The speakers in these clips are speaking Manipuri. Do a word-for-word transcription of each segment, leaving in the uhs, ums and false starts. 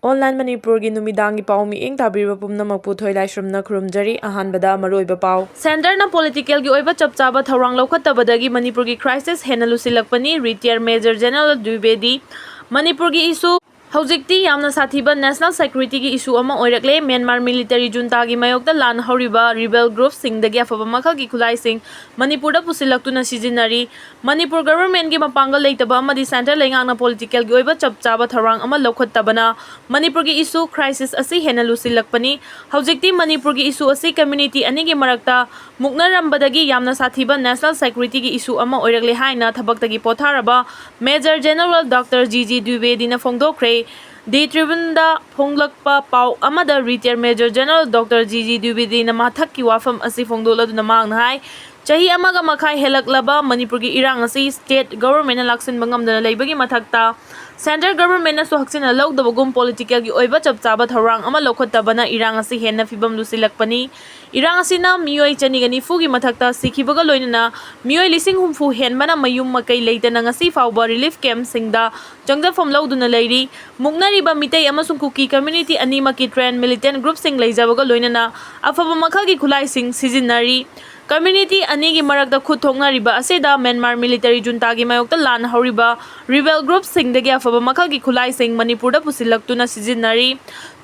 Online ꯃꯅꯤꯄꯨꯔꯒꯤ ꯅꯨꯃꯤꯗꯥꯡꯒꯤ ꯄꯥꯎ ꯃꯤꯠꯌꯦꯡ ꯇꯥꯕꯤꯔꯤꯕ ꯄꯨꯝꯅꯃꯛꯄꯨ ꯊꯣꯏꯂꯥꯏꯁ꯭ꯔꯝꯅ ꯈꯨꯔꯨꯝꯖꯔꯤ꯫ ꯑꯍꯥꯟꯕꯗ ꯃꯔꯨꯑꯣꯏꯕ ꯄꯥꯎ꯫ Centreꯅ political ꯒꯤ ꯑꯣꯏꯕ ꯆꯞ ꯆꯥꯕ ꯊꯧꯔꯥꯡ ꯂꯧꯈꯠꯇꯕꯗꯒꯤ ꯃꯅꯤꯄꯨꯔꯒꯤ crisis ꯍꯦꯟꯅ ꯂꯨꯁꯤꯜꯂꯛꯄꯅꯤ, retired Major General ꯗ꯭ꯋꯤꯕꯦꯗꯤ꯫ ꯃꯅꯤꯄꯨꯔꯒꯤ issue ꯍꯧꯖꯤꯛꯇꯤ ꯌꯥꯝꯅ ꯁꯥꯊꯤꯕ national security ꯒꯤ issue ꯑꯃ ꯑꯣꯏꯔꯛꯂꯦ꯫ ꯃ꯭ꯌꯥꯟꯃꯥꯔ military junta ꯒꯤ ꯃꯥꯌꯣꯛꯇ ꯂꯥꯟ ꯍꯧꯔꯤꯕ rebel group ꯁꯤꯡꯗꯒꯤ ꯑꯐꯕ ꯃꯈꯜꯒꯤ ꯈꯨꯠꯂꯥꯏꯁꯤꯡ ꯃꯅꯤꯄꯨꯔꯗ ꯄꯨꯁꯤꯜꯂꯛꯇꯨꯅ ꯁꯤꯖꯤꯟꯅꯔꯤ꯫ ꯃꯅꯤꯄꯨꯔ government ꯀꯤ ꯃꯄꯥꯡꯒꯜ ꯂꯩꯇꯕ ꯑꯃꯗꯤ centre ꯂꯩꯉꯥꯛꯅ political ꯒꯤ ꯑꯣꯏꯕ ꯆꯞ ꯆꯥꯕ ꯊꯧꯔꯥꯡ ꯑꯃ ꯂꯧꯈꯠꯇꯕꯅ ꯃꯅꯤꯄꯨꯔꯒꯤ issue crisis ꯑꯁꯤ ꯍꯦꯟꯅ ꯂꯨꯁꯤꯜꯂꯛꯄꯅꯤ꯫ ꯍꯧꯖꯤꯛꯇꯤ ꯃꯅꯤꯄꯨꯔꯒꯤ issue ꯑꯁꯤ community ꯑꯅꯤꯒꯤ ꯃꯔꯛꯇ ꯃꯨꯛꯅꯔꯝꯕꯗꯒꯤ ꯌꯥꯝꯅ ꯁꯥꯊꯤꯕ national security ꯒꯤ issue ꯑꯃ ꯑꯣꯏꯔꯛꯂꯦ ꯍꯥꯏꯅ ꯊꯕꯛꯇꯒꯤ ꯄꯣꯊꯥꯔꯕ Major General Doctor G G ꯗ꯭ꯋꯤꯕꯦꯗꯤꯅ ꯐꯣꯡꯗꯣꯛꯈ꯭ꯔꯦ꯫ The Tribune ꯗ ꯐꯣꯡꯂꯛꯄ ꯄꯥꯎ ꯑꯃꯗ retired Major General Doctor G G ꯗ꯭ꯋꯤꯕꯦꯗꯤꯅ ꯃꯊꯛꯀꯤ ꯋꯥꯐꯝ ꯑꯁꯤ ꯐꯣꯡꯗꯣꯛꯂꯗꯨꯅ ꯃꯍꯥꯛꯅ ꯍꯥꯏ, ꯆꯍꯤ ꯑꯃꯒ ꯃꯈꯥꯏ ꯍꯦꯜꯂꯛꯂꯕ ꯃꯅꯤꯄꯨꯔꯒꯤ ꯏꯔꯥꯡ ꯑꯁꯤ state government ꯅ ꯂꯥꯛꯁꯤꯟꯕ ꯉꯝꯗꯅ ꯂꯩꯕꯒꯤ ꯃꯊꯛꯇ centre government ꯅꯁꯨ ꯍꯛꯆꯤꯟꯅ ꯂꯧꯗꯕꯒꯨꯝ political ꯒꯤ ꯑꯣꯏꯕ ꯆꯞ ꯆꯥꯕ ꯊꯧꯔꯥꯡ ꯑꯃ ꯂꯧꯈꯠꯇꯕꯅ ꯏꯔꯥꯡ ꯑꯁꯤ ꯍꯦꯟꯅ ꯐꯤꯕꯝ ꯂꯨꯁꯤꯜꯂꯛꯄꯅꯤ꯫ ꯏꯔꯥꯡ ꯑꯁꯤꯅ ꯃꯤꯑꯣꯏ ꯆꯅꯤꯒ ꯅꯤꯐꯨꯒꯤ ꯃꯊꯛꯇ ꯁꯤꯈꯤꯕꯒ ꯂꯣꯏꯅꯅ ꯃꯤꯑꯣꯏ ꯂꯤꯁꯤꯡ ꯍꯨꯝꯐꯨ ꯍꯦꯟꯕꯅ ꯃꯌꯨꯝ ꯃꯀꯩ ꯂꯩꯇꯅ ꯉꯁꯤ ꯐꯥꯎꯕ relief camp ꯁꯤꯡꯗ ꯆꯪꯖꯐꯝ ꯂꯧꯗꯨꯅ ꯂꯩꯔꯤ꯫ ꯃꯨꯛꯅꯔꯤꯕ ꯃꯤꯇꯩ ꯑꯃꯁꯨꯡ ꯀꯨꯀꯤ community ꯑꯅꯤꯃꯛꯀꯤ trained militant group ꯁꯤꯡ ꯂꯩꯖꯕꯒ ꯂꯣꯏꯅꯅ ꯑꯐꯕ ꯃꯈꯜꯒꯤ ꯈꯨꯠꯂꯥꯏꯁꯤꯡ ꯁꯤꯖꯤꯟꯅꯔꯤ꯫ Community ꯑꯅꯤꯒꯤ ꯃꯔꯛꯇ ꯈꯨꯠ ꯊꯣꯛꯅꯔꯤꯕ ꯑꯁꯤꯗ ꯃ꯭ꯌꯥꯟꯃꯥꯔ military junta ꯒꯤ ꯃꯥꯌꯣꯛꯇ ꯂꯥꯟ ꯍꯧꯔꯤꯕ rebel group ꯁꯤꯡꯗꯒꯤ ꯑꯐꯕ ꯃꯈꯜꯒꯤ ꯈꯨꯠꯂꯥꯏꯁꯤꯡ ꯃꯅꯤꯄꯨꯔꯗ ꯄꯨꯁꯤꯜꯂꯛꯇꯨꯅ ꯁꯤꯖꯤꯟꯅꯔꯤ꯫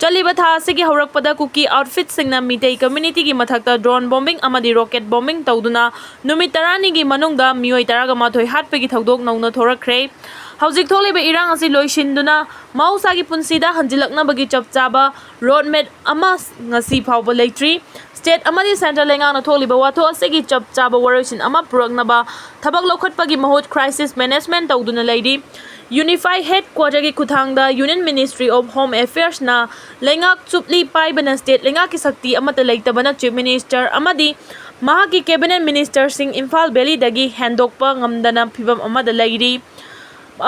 ꯆꯠꯂꯤꯕ ꯊꯥ ꯑꯁꯤꯒꯤ ꯍꯧꯔꯛꯄꯗ ꯀꯨꯀꯤ outfit ꯁꯤꯡꯅ ꯃꯤꯇꯩ community ꯒꯤ ꯃꯊꯛꯇ drone bombing ꯑꯃꯗꯤ rocket bombing ꯇꯧꯗꯨꯅ ꯅꯨꯃꯤꯠ ꯇꯔꯥꯅꯤꯒꯤ ꯃꯅꯨꯡꯗ ꯃꯤꯑꯣꯏ ꯇꯔꯥꯒ ꯃꯥꯊꯣꯏ ꯍꯥꯠꯄꯒꯤ ꯊꯧꯗꯣꯛ ꯅꯧꯅ ꯊꯣꯔꯛꯈ꯭ꯔꯦ꯫ ꯍꯧꯖꯤꯛ ꯊꯣꯛꯂꯤꯕ ꯏꯔꯥꯡ ꯑꯁꯤ ꯂꯣꯏꯁꯤꯟꯗꯨꯅ ꯃꯍꯧꯁꯥꯒꯤ ꯄꯨꯟꯁꯤꯗ ꯍꯟꯖꯤꯜꯂꯛꯅꯕꯒꯤ ꯆꯞ ꯆꯥꯕ road map ꯑꯃ ꯉꯁꯤ ꯐꯥꯎꯕ ꯂꯩꯇ꯭ꯔꯤ꯫ State ꯑꯃꯗꯤ centre ꯂꯩꯉꯥꯛꯅ ꯊꯣꯛꯂꯤꯕ ꯋꯥꯊꯣꯛ ꯑꯁꯤꯒꯤ ꯆꯞ ꯆꯥꯕ ꯋꯥꯔꯣꯏꯁꯤꯟ ꯑꯃ ꯄꯨꯔꯛꯅꯕ ꯊꯕꯛ ꯂꯧꯈꯠꯄꯒꯤ ꯃꯍꯨꯠ crisis management ꯇꯧꯗꯨꯅ ꯂꯩꯔꯤ꯫ Unified headquarter ꯒꯤ ꯈꯨꯠꯊꯥꯡꯗ Union Ministry of Home Affairs ꯅ ꯂꯩꯉꯥꯛ ꯆꯨꯞꯂꯤ ꯄꯥꯏꯕꯅ state ꯂꯩꯉꯥꯛꯀꯤ ꯁꯛꯇꯤ ꯑꯃꯠꯇ ꯂꯩꯇꯕꯅ Chief Minister ꯑꯃꯗꯤ ꯃꯍꯥꯛꯀꯤ cabinet minister ꯁꯤꯡ ꯏꯝꯐꯥꯜ valley ꯗꯒꯤ ꯍꯦꯟꯗꯣꯛꯄ ꯉꯝꯗꯅ ꯐꯤꯚꯝ ꯑꯃꯗ ꯂꯩꯔꯤ꯫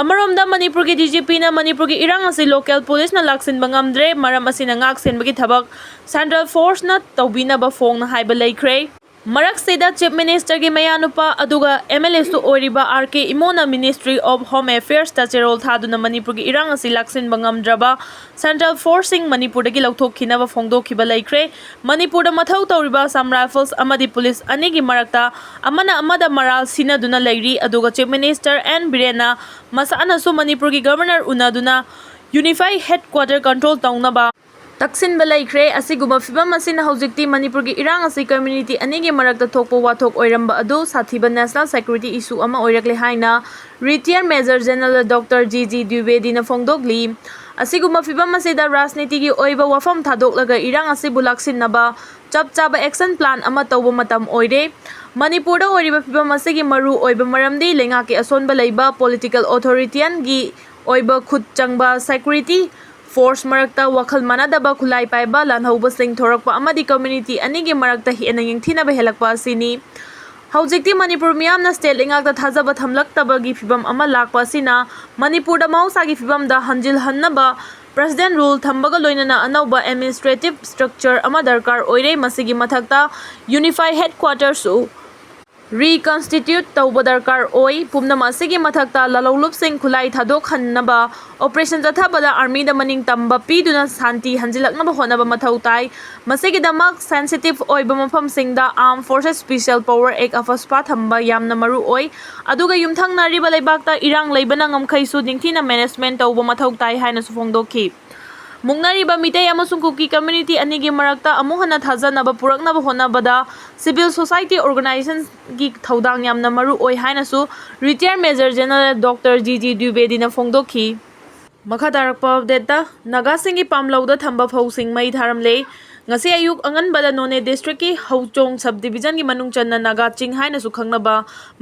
ꯑꯃꯔꯣꯝꯗ ꯃꯅꯤꯄꯨꯔꯒꯤ D G P ꯅ ꯃꯅꯤꯄꯨꯔꯒꯤ ꯏꯔꯥꯡ ꯑꯁꯤ local police ꯅ ꯂꯥꯛꯁꯤꯟꯕ ꯉꯝꯗ꯭ꯔꯦ, ꯃꯔꯝ ꯑꯁꯤꯅ ꯉꯥꯛ ꯁꯦꯟꯕꯒꯤ ꯊꯕꯛ central force ꯅ ꯇꯧꯕꯤꯅꯕ ꯐꯣꯡꯅ ꯍꯥꯏꯕ ꯂꯩꯈ꯭ꯔꯦ꯫ ꯃꯔꯛꯁꯤꯗ Chief Minister ꯒꯤ ꯃꯌꯥꯅꯨꯄꯥ ꯑꯗꯨꯒ M L A ꯁꯨ ꯑꯣꯏꯔꯤꯕ R K ꯏꯃꯣꯅ Ministry of Home Affairs ꯇ ꯆꯦꯔꯣꯜ ꯊꯥꯗꯨꯅ ꯃꯅꯤꯄꯨꯔꯒꯤ ꯏꯔꯥꯡ ꯑꯁꯤ ꯂꯥꯛꯁꯤꯟꯕ ꯉꯝꯗ꯭ꯔꯕ Central Force ꯁꯤꯡ ꯃꯅꯤꯄꯨꯔꯗꯒꯤ ꯂꯧꯊꯣꯛꯈꯤꯅꯕ ꯐꯣꯡꯗꯣꯛꯈꯤꯕ ꯂꯩꯈ꯭ꯔꯦ꯫ ꯃꯅꯤꯄꯨꯔꯗ ꯃꯊꯧ ꯇꯧꯔꯤꯕ Assam Rifles ꯑꯃꯗꯤ ꯄꯨꯂꯤꯁ ꯑꯅꯤꯒꯤ ꯃꯔꯛꯇ ꯑꯃꯅ ꯑꯃꯗ ꯃꯔꯥꯜ ꯁꯤꯅꯗꯨꯅ ꯂꯩꯔꯤ, ꯑꯗꯨꯒ Chief Minister N ꯕꯤꯔꯦꯟꯅ ꯃꯁꯥꯅꯁꯨ ꯃꯅꯤꯄꯨꯔꯒꯤ Governor ꯎꯅꯗꯨꯅ Unified Headquarter control ꯇꯧꯅꯕ ꯇꯛꯁꯤꯟꯕ ꯂꯩꯈ꯭ꯔꯦ꯫ ꯑꯁꯤꯒꯨꯝꯕ ꯐꯤꯕꯝ ꯑꯁꯤꯅ ꯍꯧꯖꯤꯛꯇꯤ ꯃꯅꯤꯄꯨꯔꯒꯤ ꯏꯔꯥꯡ ꯑꯁꯤ community ꯑꯅꯤꯒꯤ ꯃꯔꯛꯇ ꯊꯣꯛꯄ ꯋꯥꯊꯣꯛ ꯑꯣꯏꯔꯝꯕ ꯑꯗꯨ ꯁꯥꯊꯤꯕ national security issue ꯑꯃ ꯑꯣꯏꯔꯛꯂꯦ ꯍꯥꯏꯅ Retired Major General Doctor G G ꯗ꯭ꯋꯤꯕꯦꯗꯤꯅ ꯐꯣꯡꯗꯣꯛꯂꯤ꯫ ꯑꯁꯤꯒꯨꯝꯕ ꯐꯤꯕꯝ ꯑꯁꯤꯗ ꯔꯥꯖꯅꯤꯇꯤꯒꯤ ꯑꯣꯏꯕ ꯋꯥꯐꯝ ꯊꯥꯗꯣꯛꯂꯒ ꯏꯔꯥꯡ ꯑꯁꯤꯕꯨ ꯂꯥꯛꯁꯤꯟꯅꯕ ꯆꯞ ꯆꯥꯕ action plan ꯑꯃ ꯇꯧꯕ ꯃꯇꯝ ꯑꯣꯏꯔꯦ꯫ ꯃꯅꯤꯄꯨꯔꯗ ꯑꯣꯏꯔꯤꯕ ꯐꯤꯕꯝ ꯑꯁꯤꯒꯤ ꯃꯔꯨ ꯑꯣꯏꯕ ꯃꯔꯝꯗꯤ ꯂꯩꯉꯥꯛꯀꯤ ꯑꯁꯣꯟꯕ ꯂꯩꯕ, political authoritarian ꯒꯤ ꯑꯣꯏꯕ ꯈꯨꯠ ꯆꯪꯕ security force ꯃꯔꯛꯇ ꯋꯥꯈꯜ ꯃꯥꯟꯅꯗꯕ, ꯈꯨꯠꯂꯥꯏ ꯄꯥꯏꯕ ꯂꯥꯟꯍꯧꯕꯁꯤꯡ ꯊꯣꯔꯛꯄ ꯑꯃꯗꯤ community ꯑꯅꯤꯒꯤ ꯃꯔꯛꯇ ꯍꯦꯟꯅ ꯌꯦꯡꯊꯤꯅꯕ ꯍꯦꯜꯂꯛꯄ ꯑꯁꯤꯅꯤ꯫ ꯍꯧꯖꯤꯛꯇꯤ ꯃꯅꯤꯄꯨꯔ ꯃꯤꯌꯥꯝꯅ state ꯂꯩꯉꯥꯛꯇ ꯊꯥꯖꯕ ꯊꯝꯂꯛꯇꯕꯒꯤ ꯐꯤꯕꯝ ꯑꯃ ꯂꯥꯛꯄ ꯑꯁꯤꯅ ꯃꯅꯤꯄꯨꯔꯗ ꯃꯍꯧꯁꯥꯒꯤ ꯐꯤꯕꯝꯗ ꯍꯟꯖꯤꯜꯍꯟꯅꯕ President rule ꯊꯝꯕꯒ ꯂꯣꯏꯅꯅ ꯑꯅꯧꯕ administrative structure ꯑꯃ ꯗꯔꯀꯥꯔ ꯑꯣꯏꯔꯦ꯫ ꯃꯁꯤꯒꯤ ꯃꯊꯛꯇ Unified Headquarter ꯁꯨ reconstitute ꯇꯧꯕ ꯗꯔꯀꯥꯔ ꯑꯣꯏ꯫ ꯄꯨꯝꯅꯃꯛ ꯑꯁꯤꯒꯤ ꯃꯊꯛꯇ ꯂꯥꯂꯧꯂꯨꯞꯁꯤꯡ ꯈꯨꯠꯂꯥꯏ ꯊꯥꯗꯣꯛꯍꯟꯅꯕ, operation ꯆꯠꯊꯕꯗ army ꯗ ꯃꯅꯤꯡ ꯇꯝꯕ ꯄꯤꯗꯨꯅ ꯁꯥꯟꯇꯤ ꯍꯟꯖꯤꯜꯂꯛꯅꯕ ꯍꯣꯠꯅꯕ ꯃꯊꯧ ꯇꯥꯏ꯫ ꯃꯁꯤꯒꯤꯗꯃꯛ sensitive ꯑꯣꯏꯕ ꯃꯐꯝꯁꯤꯡꯗ Armed Forces Special Power Act, AFSPA ꯊꯝꯕ ꯌꯥꯝꯅ ꯃꯔꯨ ꯑꯣꯏ꯫ ꯑꯗꯨꯒ ꯌꯨꯝꯊꯪꯅꯔꯤꯕ ꯂꯩꯕꯥꯛꯇ ꯏꯔꯥꯡ ꯂꯩꯕꯅ ꯉꯝꯈꯩꯁꯨ ꯅꯤꯡꯊꯤꯅ management ꯇꯧꯕ ꯃꯊꯧ ꯇꯥꯏ ꯍꯥꯏꯅꯁꯨ ꯐꯣꯡꯗꯣꯛꯈꯤ꯫ ꯃꯨꯛꯅꯔꯤꯕ ꯃꯤꯇꯩ ꯑꯃꯁꯨꯡ ꯀꯨꯀꯤ community ꯑꯅꯤꯒꯤ ꯃꯔꯛꯇ ꯑꯃꯨꯛ ꯍꯟꯅ ꯊꯥꯖꯅꯕ ꯄꯨꯔꯛꯅꯕ ꯍꯣꯠꯅꯕꯗ civil society organization ꯒꯤ ꯊꯧꯗꯥꯡ ꯌꯥꯝꯅ ꯃꯔꯨ ꯑꯣꯏ ꯍꯥꯏꯅꯁꯨ Retired Major General Doctor G G ꯗ꯭ꯋꯤꯕꯦꯗꯤꯅ ꯐꯣꯡꯗꯣꯛꯈꯤ꯫ ꯃꯈꯥ ꯇꯥꯔꯛꯄ update ꯇ ꯅꯥꯒꯥꯁꯤꯡꯒꯤ ꯄꯥꯝꯂꯧꯗ ꯊꯝꯕ ꯐꯧꯁꯤꯡ ꯃꯩ ꯊꯥꯔꯝꯂꯦ꯫ ꯉꯁꯤ ꯑꯌꯨꯛ ꯑꯉꯟꯕꯗ ꯅꯣꯅꯦ district ꯀꯤ ꯍꯧꯆꯣꯡ sub division ꯒꯤ ꯃꯅꯨꯡ ꯆꯟꯅ ꯅꯥꯒꯥ ꯆꯤꯡ ꯍꯥꯏꯅꯁꯨ ꯈꯪꯅꯕ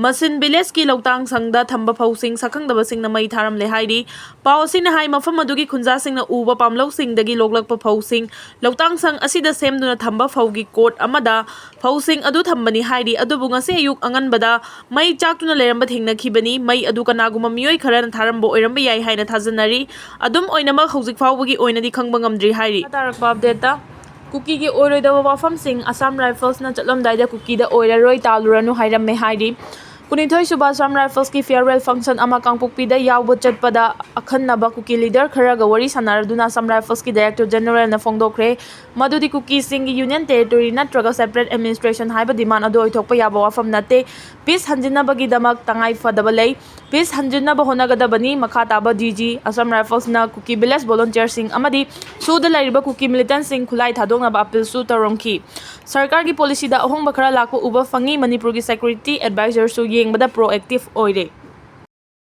ꯃꯁꯤꯟ village ꯀꯤ ꯂꯧꯇꯥꯡ ꯁꯪꯗ ꯊꯝꯕ ꯐꯧꯁꯤꯡ ꯁꯛꯈꯪꯗꯕꯁꯤꯡꯅ ꯃꯩ ꯊꯥꯔꯝꯂꯦ ꯍꯥꯏꯔꯤ꯫ ꯄꯥꯎ ꯑꯁꯤꯅ ꯍꯥꯏ, ꯃꯐꯝ ꯑꯗꯨꯒꯤ ꯈꯨꯟꯖꯥꯁꯤꯡꯅ ꯎꯕ ꯄꯥꯝꯂꯧꯁꯤꯡꯗꯒꯤ ꯂꯣꯛꯂꯛꯄ ꯐꯧꯁꯤꯡ ꯂꯧꯇꯥꯡ ꯁꯪ ꯑꯁꯤꯗ ꯁꯦꯝꯗꯨꯅ ꯊꯝꯕ ꯐꯧꯒꯤ ꯀꯣꯠ ꯑꯃꯗ ꯐꯧꯁꯤꯡ ꯑꯗꯨ ꯊꯝꯕꯅꯤ ꯍꯥꯏꯔꯤ꯫ ꯑꯗꯨꯕꯨ ꯉꯁꯤ ꯑꯌꯨꯛ ꯑꯉꯟꯕꯗ ꯃꯩ ꯆꯥꯛꯇꯨꯅ ꯂꯩꯔꯝꯕ ꯊꯦꯡꯅꯈꯤꯕꯅꯤ꯫ ꯃꯩ ꯑꯗꯨ ꯀꯅꯥꯒꯨꯝꯕ ꯃꯤꯑꯣꯏ ꯈꯔꯅ ꯊꯥꯔꯝꯕ ꯑꯣꯏꯔꯝꯕ ꯌꯥꯏ ꯍꯥꯏꯅ ꯊꯥꯖꯅꯔꯤ꯫ ꯑꯗꯨꯝ ꯑꯣꯏꯅꯃꯛ, ꯍꯧꯖꯤꯛ ꯐꯥꯎꯕꯒꯤ ꯑꯣꯏꯅꯗꯤ ꯈꯪꯕ ꯉꯝꯗ꯭ꯔꯤ ꯍꯥꯏꯔꯤ꯫ ꯇꯥꯔꯛꯄ update ꯇ ꯀꯨꯀꯤꯒꯤ ꯑꯣꯏꯔꯣꯏꯗꯕ ꯋꯥꯐꯝꯁꯤꯡ ꯑꯁꯥꯝ ꯔꯥꯏꯐꯜꯁꯅ ꯆꯠꯂꯝꯗꯥꯏꯗ ꯀꯨꯀꯤꯗ ꯑꯣꯏꯔꯔꯣꯏ, ꯇꯥꯜꯂꯨꯔꯅꯨ ꯍꯥꯏꯔꯝꯃꯦ ꯍꯥꯏꯔꯤ꯫ ꯀꯨꯟꯅꯤꯊꯣꯏ ꯁꯨꯕ ꯑꯁꯥꯝ ꯔꯥꯏꯐꯜꯁꯀꯤ farewell function ꯑꯃ ꯀꯥꯡꯄꯣꯛꯄꯤꯗ ꯌꯥꯎꯕ ꯆꯠꯄꯗ ꯑꯈꯟꯅꯕ ꯀꯨꯀꯤ leader ꯈꯔꯒ ꯋꯥꯔꯤ ꯁꯥꯟꯅꯔꯗꯨꯅ ꯑꯁꯥꯝ ꯔꯥꯏꯐꯜꯁꯀꯤ director generalꯅ ꯐꯣꯡꯗꯣꯛꯈ꯭ꯔꯦ꯫ ꯃꯗꯨꯗꯤ ꯀꯨꯀꯤꯁꯤꯡꯒꯤ union territory ꯅꯠꯇ꯭ꯔꯒ separate administration ꯍꯥꯏꯕ demand ꯑꯗꯨ ꯑꯣꯏꯊꯣꯛꯄ ꯌꯥꯕ ꯋꯥꯐꯝ ꯅꯠꯇꯦ꯫ Peace ꯍꯟꯖꯤꯟꯅꯕꯒꯤꯗꯃꯛ ꯇꯉꯥꯏ ꯐꯗꯕ ꯂꯩ꯫ Peace ꯍꯟꯖꯤꯟꯅꯕ ꯍꯣꯠꯅꯒꯗꯕꯅꯤ꯫ ꯃꯈꯥ ꯇꯥꯕ DG, Assam Riflesꯅ ꯀꯨꯀꯤ village volunteerꯁꯤꯡ ꯑꯃꯗꯤ ꯁꯨꯗ ꯂꯩꯔꯤꯕ ꯀꯨꯀꯤ militantꯁꯤꯡ ꯈꯨꯠꯂꯥꯏ ꯊꯥꯗꯣꯛꯅꯕ appealꯁꯨ ꯇꯧꯔꯝꯈꯤ꯫ ꯁꯔꯀꯥꯔꯒꯤ policyꯗ ꯑꯍꯣꯡꯕ ꯈꯔ ꯂꯥꯛꯄ ꯎꯕ ꯐꯪꯉꯤ꯫ ꯃꯅꯤꯄꯨꯔꯒꯤ security advisorꯁꯨ ꯌꯦꯡꯕꯗ proactive ꯑꯣꯏꯔꯦ꯫